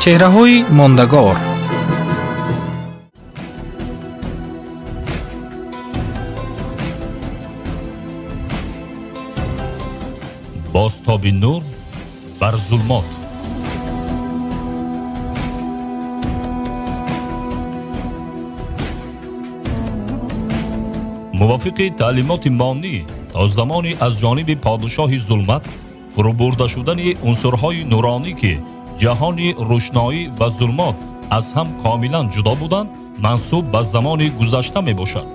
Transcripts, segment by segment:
Чеҳраҳои мондагор. Бозтоби нур бар зулмот. Мувофиқи таълимоти монӣ то замони аз ҷониби подшоҳи зулмат фурӯбурда шудани унсурҳои нуронӣ, ки ҷаҳони рӯшноӣ ва зулмот аз ҳам комилан ҷудо буданд, мансуб ба замони гузашта мебошад.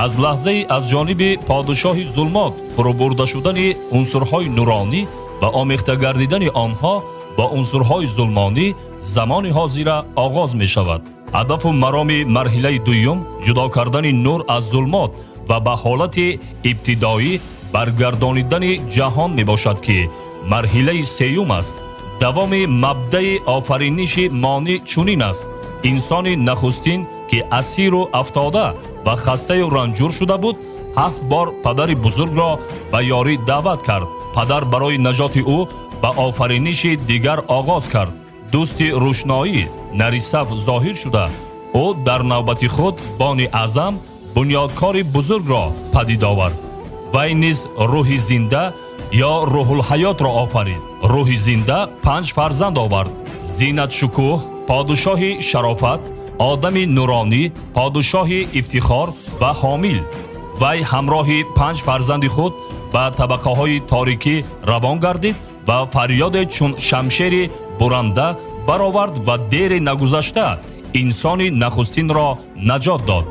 Аз лаҳзаи аз ҷониби подшоҳи зулмот фурӯбурда шудани унсурҳои нуронӣ ва омехта гардидани онҳо бо унсурҳои зулмонӣ замони ҳозира оғоз мешавад. Ҳадафу мароми марҳилаи дуюм ҷудо кардани нур аз зулмот ва ба ҳолати ибтидоӣ баргардонидани ҷаҳон мебошад, ки марҳилаи сеюм аст. Давоми мабдаи офариниши монӣ чунин аст. Инсони нахустин, ки асиру афтода ва хастаю ранҷур шуда буд, 7 бор падари бузургро ба ёрӣ даъват кард. Падар барои наҷоти ӯ ба офариниши дигар оғоз кард. Дӯсти рӯшноӣ Нарисаф зоҳир шуда, ӯ дар навбати худ Бони Аъзам, бунёдкори бузургро падид овард. Вай низ рӯҳи зинда ё рӯҳулҳаётро офарид. Рӯҳи зинда 5 фарзанд овард: Зинатшукӯҳ, подшоҳи шарофат, одами нуронӣ, подшоҳи ифтихор ва ҳомил. Вай ҳамроҳи 5 фарзанди худ ба табақаҳои торикӣ равон гардид ва фарёде чун шамшери буранда баровард ва дери нагузашта инсони нахустинро наҷот дод.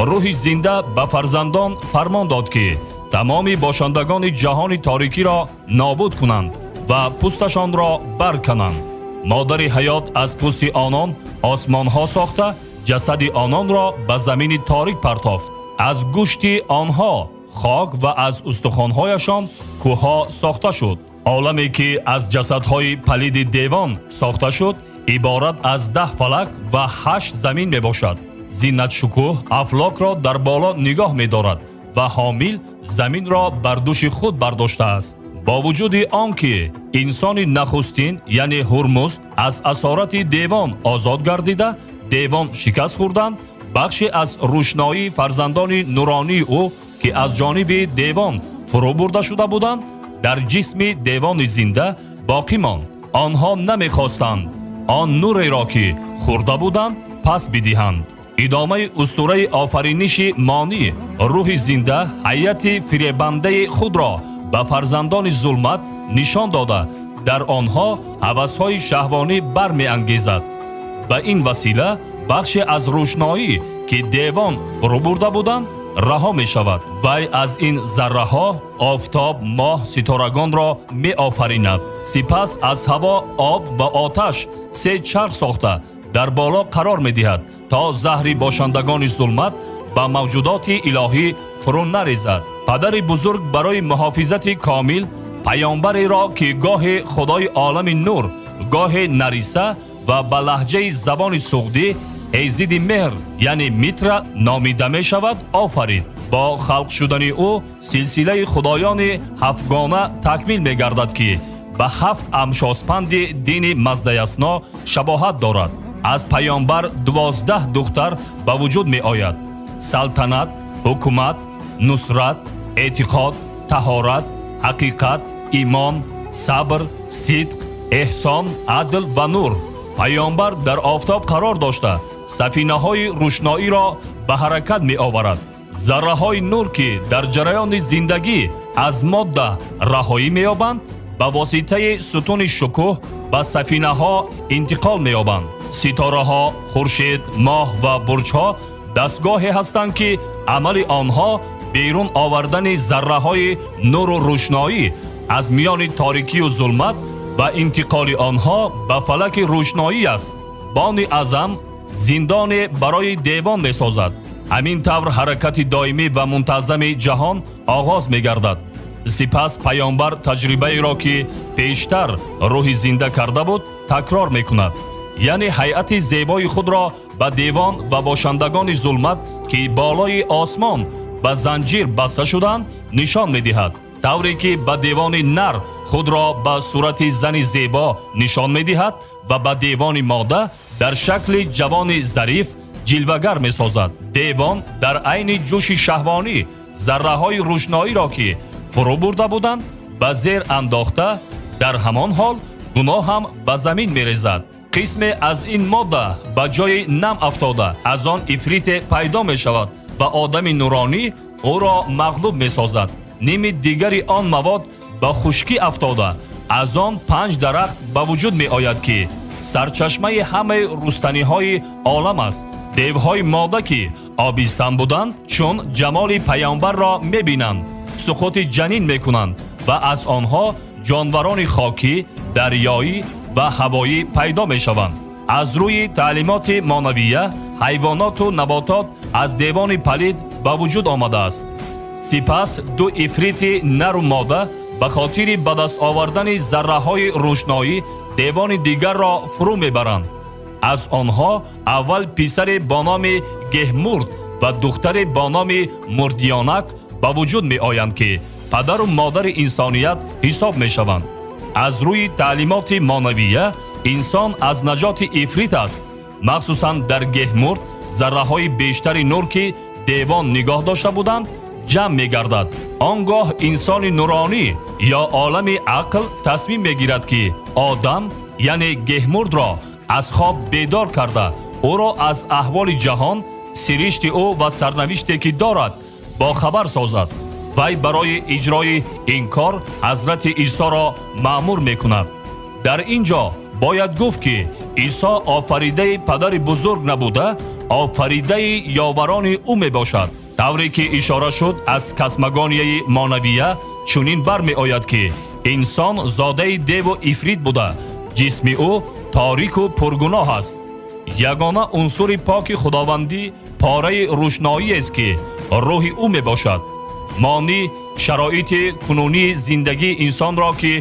Рӯҳи зинда ба фарзандон фармон дод, ки тамоми бошандагони ҷаҳони торикиро нобуд кунанд ва пӯсташонро баркананд. Модари ҳаёт аз пӯсти онон осмонҳо сохта, ҷасади ононро ба замини торик партофт. Аз гӯшти онҳо хок ва аз устухонҳояшон кӯҳҳо сохта шуд. Оламе ки аз ҷасадҳои палиди девон сохта шуд, иборат аз 10 фалак ва 8 замин мебошад. Зинатшукӯҳ афлокро дар боло нигоҳ медорад ва ҳомил заминро бар дӯши худ бардоштааст. Бо вуҷуди он ки инсони нахустин, яъне Ҳурмузд, аз асорати девон озод гардида, девон шикаст хӯрданд, бахше аз рӯшноии фарзандони нуронии ӯ, ки аз ҷониби девон фурӯ бурда шуда буданд, дар ҷисми девони зинда боқӣ монд. Онҳо намехостанд он нуреро, ки хӯрда буданд, пас бидиҳанд. Идомаи устураи офариниши монӣ рӯҳи зинда ҳайати фиребандаи худро ба фарзандони зулмат нишон дода, дар онҳо ҳавасҳои шаҳвонӣ бармеангезад. Ба ин васила бахше аз рӯшноӣ, ки девон фурӯ бурда буданд, раҳо мешавад. Вай аз ин зарраҳо офтоб, моҳ, ситорагонро меофаринад. Сипас аз ҳаво, об ва оташ 3 чарх сохта дар боло қарор медиҳад, то заҳри бошандагони зулмат ба мавҷудоти илоҳӣ фурӯ нарезад. Падари бузург барои муҳофизати комил паёмбареро, ки гоҳе худои олами нур, гоҳе Нариса ва ба лаҳҷаи забони суғдӣ Эзиди меҳр, яъне Митра номида мешавад, офарид. Бо халқ шудани ӯ силсилаи худоёни ҳафтгона такмил мегардад, ки ба 7 амшоспанди дини Маздаясно шабоҳат дорад. Аз паёмбар 12 духтар ба вуҷуд меояд: салтанат, ҳукумат, нусрат, эътиқод, таҳорат, ҳақиқат, имон, сабр, сидқ, эҳсон, адл ва нур. Паёмбар дар офтоб қарор дошта, сафинаҳои рӯшноиро ба ҳаракат меоварад. Зарраҳои нур, ки дар ҷараёни зиндагӣ аз модда раҳоӣ меёбанд, ба воситаи сутуни шукӯҳ ба сафинаҳо интиқол меёбанд. Ситораҳо, хуршед, моҳ ва бурҷҳо дастгоҳе ҳастанд, ки амали онҳо берун овардани зарраҳои нуру рӯшноӣ аз миёни торикию зулмат ва интиқоли онҳо ба фалаки рӯшноӣ аст. Бони Аъзам зиндоне барои девон месозад. Ҳамин тавр ҳаракати доимӣ ва мунтазами ҷаҳон оғоз мегардад. Сипас паёмбар таҷрибаеро, ки пештар рӯҳи зинда карда буд, такрор мекунад. Яъне ҳайати зебои худро ба девон ва бошандагони зулмат, ки болои осмон ба занҷир баста шуданд, нишон медиҳад. Тавре ки ба девони нар худро ба сурати зани зебо нишон медиҳад ва ба девони мода дар шакли ҷавони зариф ҷилвагар месозад. Девон дар айни ҷӯши шаҳвонӣ зарраҳои рӯшноиро ки фурӯ бурда буданд ба зер андохта, дар ҳамон ҳол гуноҳ ҳам ба замин мерезад. Қисме аз ин модда ба ҷои нам афтода, аз он ифрите пайдо мешавад ва одами нуронӣ ӯро мағлуб месозад. Ними дигари он мавод ба хушкӣ афтода, аз он 5 дарахт ба вуҷуд меояд ки сарчашмаи ҳамаи рустаниҳои олам аст. Девҳои мода ки обистан буданд, чун ҷамоли паёмбарро мебинанд, суқути ҷанин мекунанд ва аз онҳо ҷонварони хокӣ, дарёӣ ва ҳавоӣ пайдо мешаванд. Аз рӯи таълимоти монавия ҳайвоноту наботот аз девони палид ба вуҷуд омадааст. Сипас ду ифрити нару мода ба хотири ба даст овардани зарраҳои рӯшноӣ девони дигарро фурӯ мебаранд. Аз онҳо аввал писаре бо номи Геҳмурд ва духтаре бо номи Мурдиёнак ба вуҷуд меоянд ки падару модари инсоният ҳисоб мешаванд. Аз рӯи таълимоти монавия инсон аз наҷоти ифрит аст. Махсусан дар Геҳмурд зарраҳои бештари нур ки девон нигоҳ дошта буданд ҷамъ мегардад. Он гоҳ инсони нуронӣ ё олами ақл тасмим мегирад ки одам, яъне Геҳмурдро аз хоб бедор карда, ӯро аз аҳволи ҷаҳон, сиришти ӯ ва сарнавиште ки дорад бохабар созад. Вай барои иҷрои ин кор ҳазрати Исоро маъмур мекунад. Дар ин ҷо бояд гуфт ки Исо офаридаи падари бузург набуда, офаридаи ёварони ӯ мебошад. Тавре ки ишора шуд, аз касмагонияи монавия чунин бармеояд ки инсон зодаи деву ифрит буда, ҷисми ӯ торику пургуноҳ аст. Ягона унсури поки худовандӣ пораи рӯшноиест ки рӯҳи ӯ мебошад. Монӣ шароити кунунии зиндагии инсонро ки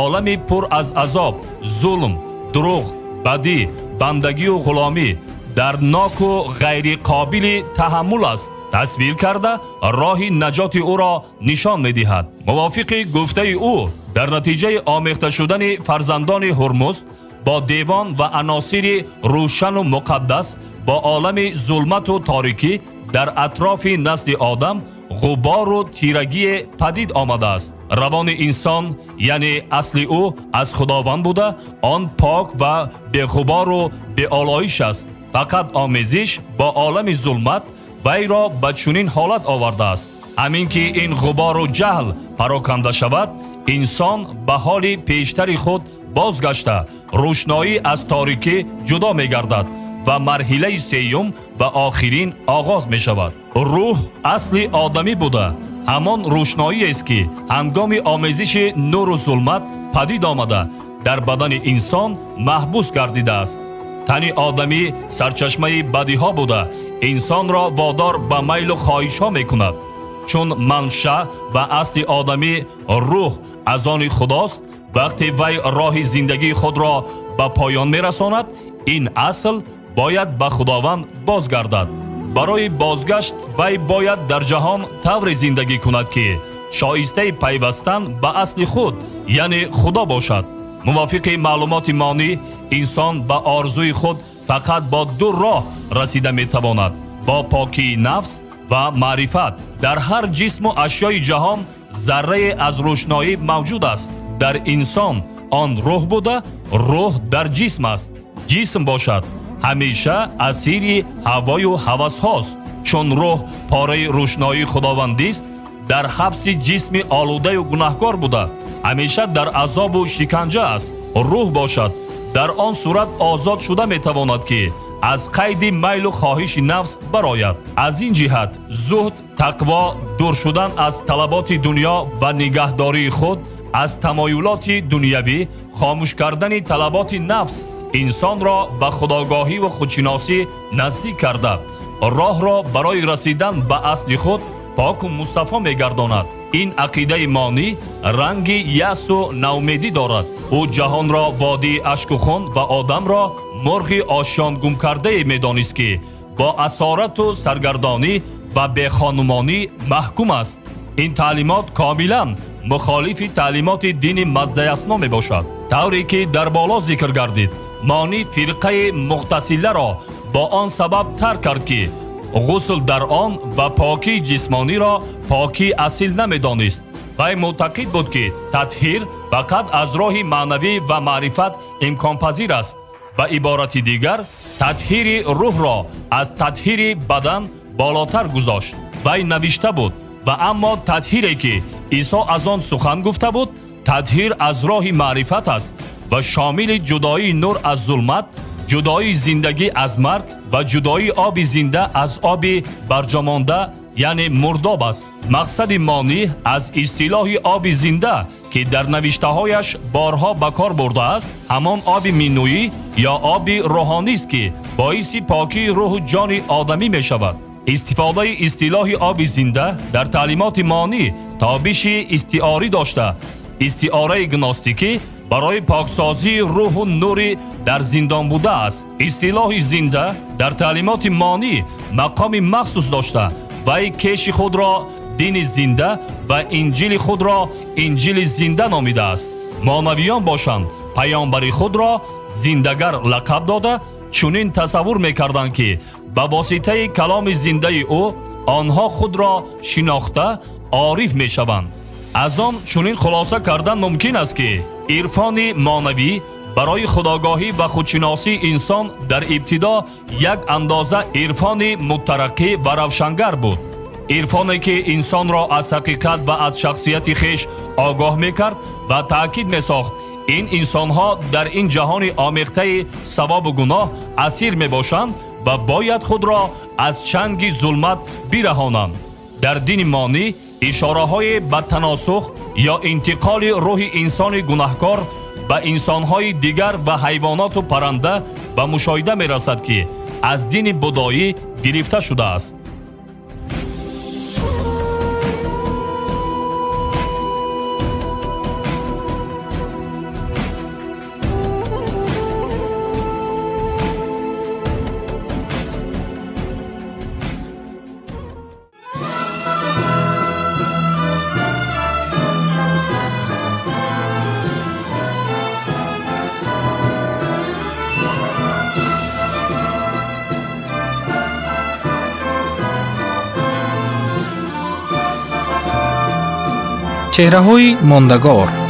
олами пур аз азоб, зулм, дурӯғ, бадӣ, бандагию ғуломӣ, дардноку ғайриқобили таҳаммул аст, тасвир карда роҳи наҷоти ӯро нишон медиҳад. Мувофиқи гуфтаи ӯ, дар натиҷаи омехта шудани фарзандони Ҳурмузд бо девон ва аносири рӯшану муқаддас бо олами зулмату торикӣ дар атрофи насли одам ғубору тирагие падид омадааст. Равони инсон, яъне асли ӯ, аз Худованд буда, он пок ва беғубору беолоиш аст. Фақат омезиш бо олами зулмат вайро ба чунин ҳолат овардааст. Ҳамин ки ин ғубору ҷаҳл пароканда шавад, инсон ба ҳоли пештари худ бозгашта, рӯшноӣ аз торикӣ ҷудо мегардад ва марҳилаи сеюм ва охирин оғоз мешавад. Рӯҳ асли одамӣ буда, ҳамон рӯшноиест ки ҳангоми омезиши нуру зулмат падид омада, дар бадани инсон маҳбус гардидааст. Тани одамӣ сарчашмаи бадиҳо буда, инсонро водор ба майлу хоҳишҳо мекунад. Чун манша ва асли одамӣ рӯҳ аз они Худост, вақте вай роҳи зиндагии худро ба поён мерасонад, ин асл бояд ба Худованд бозгардад. Барои бозгашт вай бояд дар ҷаҳон тавре зиндагӣ кунад ки шоистаи пайвастан ба асли худ, яъне Худо бошад. Мувофиқи маълумоти монӣ, инсон ба орзуи худ фақат бо ду роҳ расида метавонад: бо покии нафс ва маърифат. Дар ҳар ҷисму ашёи ҷаҳон заррае аз рӯшноӣ мавҷуд аст. Дар инсон он рӯҳ буда, рӯҳ дар ҷисм аст. Ҷисм бошад ҳамеша асири ҳавою ҳавасҳост. Чун рӯҳ пораи рӯшноии худовандист, дар ҳабси ҷисми олудаю гунаҳкор буда, ҳамеша дар азобу шиканҷа аст. Рӯҳ бошад дар он сурат озод шуда метавонад ки аз қайди майлу хоҳиши нафс барояд. Аз ин ҷиҳат зуҳд, тақво, дур шудан аз талаботи дунё ва нигаҳдории худ аз тамоюлоти дунявӣ, хомӯш кардани талаботи нафс инсонро ба худогоҳӣ ва худшиносӣ наздик карда, роҳро барои расидан ба асли худ поку мустафо мегардонад. Ин ақидаи монӣ ранги яъсу наумедӣ дорад. Ӯ ҷаҳонро водии ашку хун ва одамро мурғи ошёнгумкардае медонист ки бо асорату саргардонӣ ва бехонумонӣ маҳкум аст. Ин таълимот комилан Мухолифи таълимоти дини Маздаясно мебошад. Тавре ки дар боло зикр гардид, Монӣ фирқаи муғтасиларо бо он сабаб тарк кард, ки ғусл дар он ва покии ҷисмониро покии асил намедонист. Вай мӯътақид буд, ки татҳир фақат аз роҳи маънавӣ ва маърифат имконпазир аст. Ба иборати дигар, татҳири рӯҳро аз татҳири бадан болотар гузошт. Вай навишта буд: ва аммо татҳире ки Исо аз он сухан гуфта буд, татҳир аз роҳи маърифат аст ва шомили ҷудоии нур аз зулмат, ҷудоии зиндагӣ аз марг ва ҷудоии оби зинда аз оби барҷомонда, яъне мурдоб аст. Мақсади Монӣ аз истилоҳи оби зинда, ки дар навиштаҳояш борҳо ба кор бурдааст, ҳамон оби миннӯӣ ё оби рӯҳонист, ки боиси покии рӯҳу ҷони одамӣ мешавад. Истифодаи истилоҳи оби зинда дар таълимоти Монӣ тобиши истиорӣ дошта, истиораи гностикӣ барои поксозии рӯҳу нури дар зиндон будааст. Истилоҳи зинда дар таълимоти Монӣ мақоми махсус дошта, вай кеши худро дини зинда ва инҷили худро инҷили зинда номидааст. Монавиён бошанд, паёмбари худро зиндагар лақаб дода, чунин тасаввур мекарданд, ки ба воситаи каломи зиндаи ӯ онҳо худро шинохта ориф мешаванд. Аз он чунин хулоса кардан мумкин аст, ки ирфони монавӣ барои худогоҳӣ ва худшиносии инсон дар ибтидо як андоза ирфони мутараққӣ ва равшангар буд. Ирфоне ки инсонро аз ҳақиқат ва аз шахсияти хеш огоҳ мекард ва таъкид месохт, ин инсонҳо дар ин ҷаҳони омехтаи савобу гуноҳ асир мебошанд ва бояд худро аз чанги зулмат бираҳонанд. Дар дини Монӣ ишораҳое ба таносух ё интиқоли рӯҳи инсони гунаҳкор ба инсонҳои дигар ва ҳайвоноту парранда ба мушоҳида мерасад, ки аз дини будоӣ гирифта шудааст. Чеҳраҳои мондагор.